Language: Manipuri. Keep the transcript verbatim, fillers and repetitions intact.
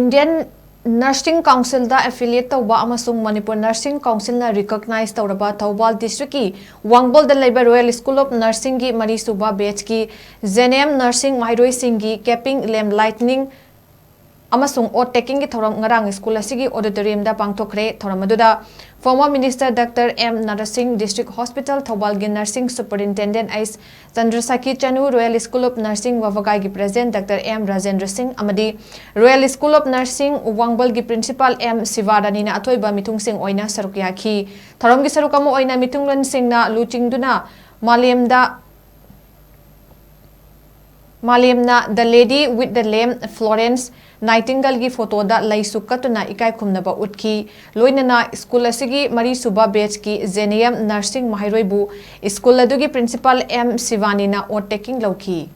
Indian Nursing Councilꯗ affiliate ꯇꯧꯕ ꯑꯃꯁꯨꯡ Manipur Nursing Councilꯅ recognize ꯇꯧꯔꯕ ꯊꯧꯕꯥꯜ districtꯀꯤ ꯋꯥꯡꯕꯜꯗ ꯂꯩꯕ Royal School of Nursingꯒꯤ ꯃꯔꯤꯁꯨꯕ batchꯀꯤ J N M nursing ꯃꯍꯩꯔꯣꯏꯁꯤꯡꯒꯤ capping, lamp lighting ꯑꯃꯁꯨꯡ oath takingꯒꯤ ꯊꯧꯔꯝ ꯉꯔꯥꯡ ꯁ꯭ꯀꯨꯜ ꯑꯁꯤꯒꯤ auditoriumꯗ ꯄꯥꯡꯊꯣꯛꯈ꯭ꯔꯦ꯫ ꯊꯧꯔꯝ ꯑꯗꯨꯗ former minister Doctor M Narasimhan, District Hospital ꯊꯧꯕꯥꯜꯒꯤ nursing superintendent H Chandrasakhi Chanu, Royal School of Nursing ꯋꯥꯕꯒꯥꯏꯒꯤ president Doctor M Rajendra Singh ꯑꯃꯗꯤ Royal School of Nursing ꯋꯥꯡꯕꯜꯒꯤ principal M ꯁꯤꯕꯥꯔꯥꯅꯤꯅ ꯑꯊꯣꯏꯕ ꯃꯤꯊꯨꯡꯁꯤꯡ ꯑꯣꯏꯅ ꯁꯔꯨꯛ ꯌꯥꯈꯤ꯫ ꯊꯧꯔꯝꯒꯤ ꯁꯔꯨꯛ ꯑꯃ ꯑꯣꯏꯅ ꯃꯤꯊꯨꯡꯂꯦꯟꯁꯤꯡꯅ ꯂꯨꯆꯤꯡꯗꯨꯅ ꯃꯥꯂꯦꯝꯗ ꯃꯥꯂꯦꯝꯅ The Lady with the Lamp, Florence Nightingaleꯒꯤ photoꯗ ꯂꯩꯁꯨ ꯀꯠꯇꯨꯅ ꯏꯀꯥꯏ ꯈꯨꯝꯅꯕ ꯎꯠꯈꯤ꯫ ꯂꯣꯏꯅꯅ ꯁ꯭ꯀꯨꯜ ꯑꯁꯤꯒꯤ ꯃꯔꯤꯁꯨꯕ batchꯀꯤ J N M nursing ꯃꯍꯩꯔꯣꯏꯕꯨ ꯁ꯭ꯀꯨꯜ ꯑꯗꯨꯒꯤ principal M ꯁꯤꯕꯥꯅꯤꯅ oath taking ꯂꯧꯈꯤ꯫